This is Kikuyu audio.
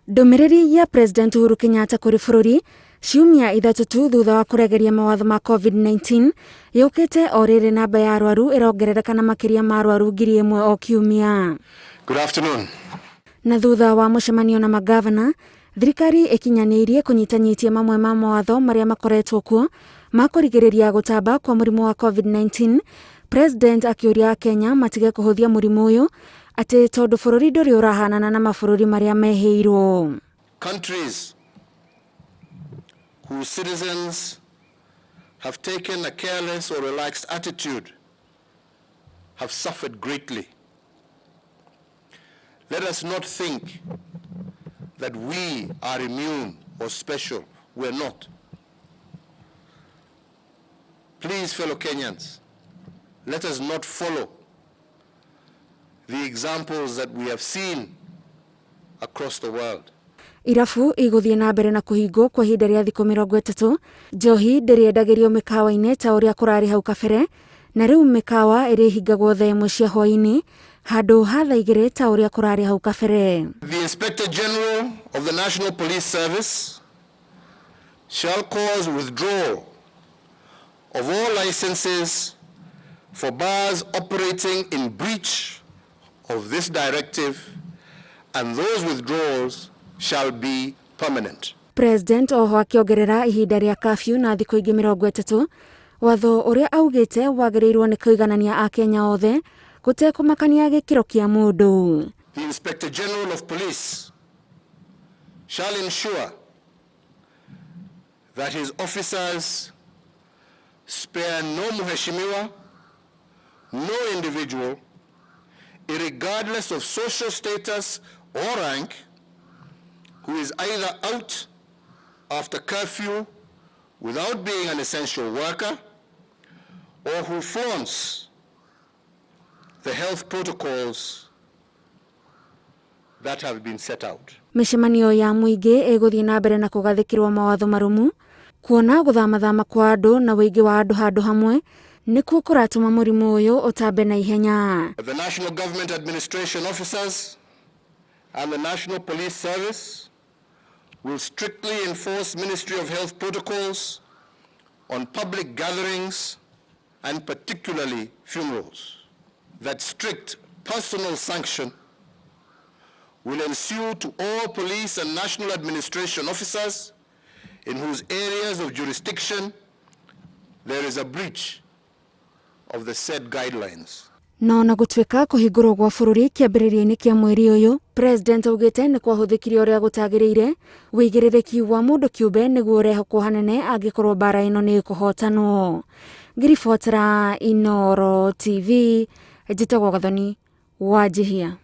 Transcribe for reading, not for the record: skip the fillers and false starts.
Ndũmĩrĩri ya President Uhuru Kenyatta kũrĩ bũrũri ciumia ithatũ tu thutha wa kũregeria mawatho ma COVID-19 yũkĩte o rĩrĩ namba ya arwaru ĩrongerereka na makĩria ma arwaru 1,000 o kiumia. Good afternoon. Na thutha wa mũcemanio na magavana, thirikari ĩkinyanĩirie kũnyitanyitia mamwe ma mawatho marĩa makoretwo kuo ma kũrigĩrĩria gũtamba kwa mũrimũ wa COVID-19, President akĩũria Akenya matige kũhũthia mũrimũ ũyũ atĩ tondũ bũrũri ndũrĩ ũrahanana na mabũrũri marĩa mehĩirwo. Countries whose citizens have taken a careless or relaxed attitude have suffered greatly. Let us not think that we are immune or special. We're not. Please, fellow Kenyans, let us not follow the examples that we have seen across the world. Irabu igũthiĩ na mbere na kũhingwo kwa ihinda rĩa thikũ 30. Njohi ndĩrĩendagĩrio mĩkawa-inĩ ta ũrĩa kũrarĩ hau kabere, na rĩu mĩkawa ĩrĩhingagwo thaa 1 cia hwaĩ-inĩ handũ ha thaa 2 ta ũrĩa kũrarĩ hau kabere. The Inspector General of the National Police Service shall cause withdrawal of all licenses for bars operating in breach of this directive, and those withdrawals shall be permanent. President oho akĩongerera ihinda rĩa curfew na thikũ ingĩ 30, watho ũrĩa augĩte wagĩrĩirwo nĩ kũiganania Akenya othe gũtekũmakania gĩkĩro kĩa mũndũ. The Inspector General of Police shall ensure that his officers spare no mheshimiwa, no individual, irregardless of social status or rank, who is either out after curfew without being an essential worker or who flaunts the health protocols that have been set out. Mĩcemanio ya mũingĩ ĩgũthiĩ na mbere na kũgathĩkĩrwo mawatho marũmu, kuona gũthamathama kwa andũ na ũingĩ wa andũ handũ hamwe nĩkuo kũratũma mũrimũ ũyũ ũtambe na ihenya. The National Government Administration officers and the National Police Service will strictly enforce Ministry of Health protocols on public gatherings and particularly funerals. That strict personal sanction will ensue to all police and national administration officers in whose areas of jurisdiction there is a breach of the said guidelines. No na gũtuĩka kũhingũrwo gwa bũrũri kĩambĩrĩria-inĩ kĩa mweri ũyũ, President augĩte nĩ kwahũthĩkire ũrĩa gũtagĩrĩire, wĩigĩrĩrĩki wa mũndũ kĩũmbe nĩguo ũrehokwo hanene angĩkorwo mbara ĩno nĩ ĩkũhotanwo. Ngĩribotera Inooro TV, njĩtagwo Gathoni Wanjihia.